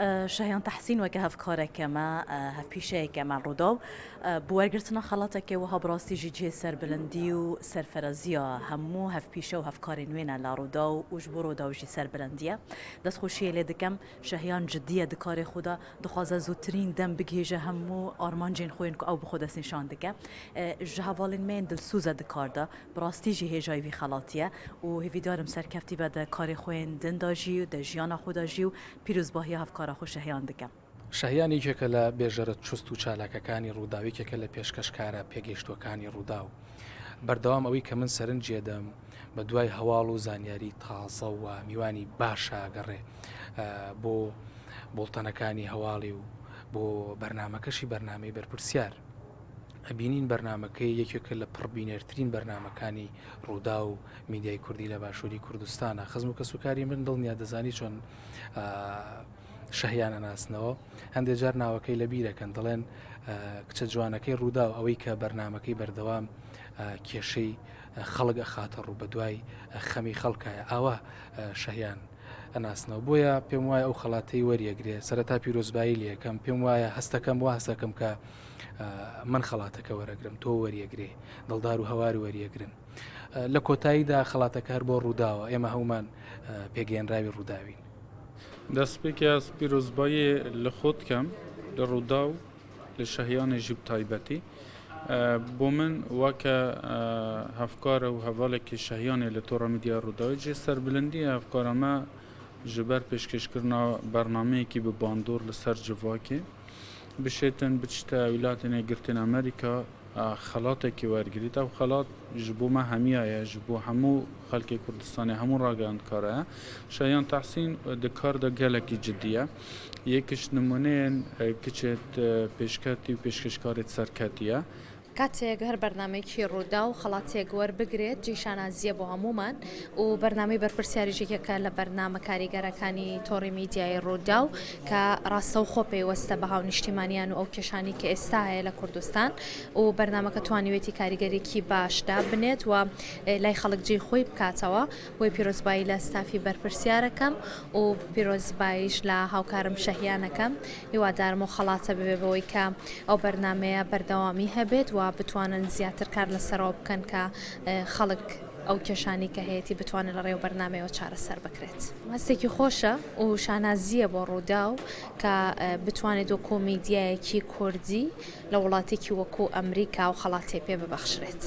شەهیان تەحسین وەکە هەڤکارەکە مە، هەڤپیشەیەکە مە ڕووداو، بۆ وەرگرتنا خەڵاتەکێ وەها بڕاستی ژی جێ سەربلندی و سەرفەرازیە هەموو هەڤپیشە و هەڤکارێن وێنە لە ڕووداو و ژ بۆ ڕووداو ژی سەربلندیە. دەستخۆشیێ لێ دکەم. شەهیان جدیە د کارێ خۆ دا، دخوازە زووترین دەم بگهێژە هەموو ئارمانجێن خۆ yên ku ew bi xwe destnîşan dike. Ji hevalên me yên dilsoz e di kar de. Bi rastî jî hêjayî vî xelatî ye û hêvîdar im serkeftî be di karê xwe yên din de jî û di jiyana xwe de jî û pîrozbahiya hevkara xwe Şehyan dikim. شەهیان یەکێکە لە بێژەرە چوست و چالاکەکانی ڕووداو، یەکێکە لە پێشکەشکارە پێگەیشتووەکانی ڕووداو. بەردەوام ئەوەی کە من سەرنجی ئەدەم بە دوای هەواڵ و زانیاری تازە و میوانی باشە ئەگەڕێ بۆ بوڵتەنەکانی هەواڵی و بۆ بەرنامەکەشی بەرنامەی بەرپرسیار. ئەبینین بەرنامەکەی یەکێکە لە پڕبینەرترین بەرنامەکانی ڕووداو و میدیای کوردی لە باشووری کوردستانە. خزم و کەسوکاری من دڵنیا دەزانی چۆن شەهیان ئەناسنەوە هەندێک جار ناوەکەی لە بیرەکەن دەڵێن کچە جوانەکەی ڕووداو ئەوەی کە بەرنمەکەی بەردەوام کێشەی خەڵک ئەخاتە ڕوو بە دوای خەمی خەڵکایە ئاوا شەهیان ئەناسنەوە بۆیە پێم وایە ئەو خەڵاتەی وەریەگرێ سەرەتا پیرۆزبایی لەکەم پێم وایە هەستەکەم وا هەستەکەم کە من خەڵاتەکە وەرەگرم تۆ وەریەگرێ دڵدار و هەوار وەریەگرن لە کۆتاییدا خەڵاتەکە هەر بۆ ڕووداوە ئێمە هەومان پێگەیەنراوی ڕووداوین. دەستپێکێ ez pîrozbayê li xwe dikem li Rûdaw li Şehyanê jî bi taybetî. Bo min weke hevkar û hevalekî Şehyanê li Tora Medyaya Rûdawê cihê serbilindî ye hevkara me ji ber pêşkêşkirina bernameyekî bi bandor li ser civakê. Bişêtin biçite Wîlatên Yekgirtên Amerîka xelatekî wergirît. Ew xelat ji bo me hemiya ye, ji bo hemû xelkê Kurdistanê, hemû ragihandkara ye. Şayan Tehsîn di kar de gelekî cidî ye. Yek ji nimûneyên kiçê pêşketî û pêşkêşkarê serketî ye. کاتێک هەر بەرنامەیەکی ڕووداو خەڵاتێک وەربگرێت جێی شانازییە بۆ هەموومان و بەرنامەی بەرپرسیاریش یەکێکە لە بەرنامە کاریگەرەکانی تۆڕی میدیایی ڕووداو کە ڕاستەوخۆ پەیوەستە بە هاونیشتیمانیان و ئەو کێشانەی کە ئێستا هەیە لە کوردستان و بەرنامەکە توانیوێتی کاریگەریی باش دابنێت و لای خەڵک جێی خۆی بکاتەوە بۆیە پیرۆزبایی لە ستافی بەرپرسیارەکەم و پیرۆزباییش لە هاوکارم شەهیانەکەم هیوادارم ئەو خەڵاتە ببێ بەوەی کە ئەو بەرنامەیە بەردەوامی هەبێت و بتوانن زیاتر کار لەسەرەوە بکەن کە خەڵک ئەو کێشانەی کە هەیەتی بتوانێت لە ڕێی ئەو بەرنامەیەوە چارەسەر بکرێت. هەستێکی خۆشە و شانازییە بۆ ڕووداو کە بتوانێت وەکوو میدیایەکی کوردی لە وڵاتێکی وەکوو ئەمریکا ئەو خەڵاتەی پێ ببەخشرێت.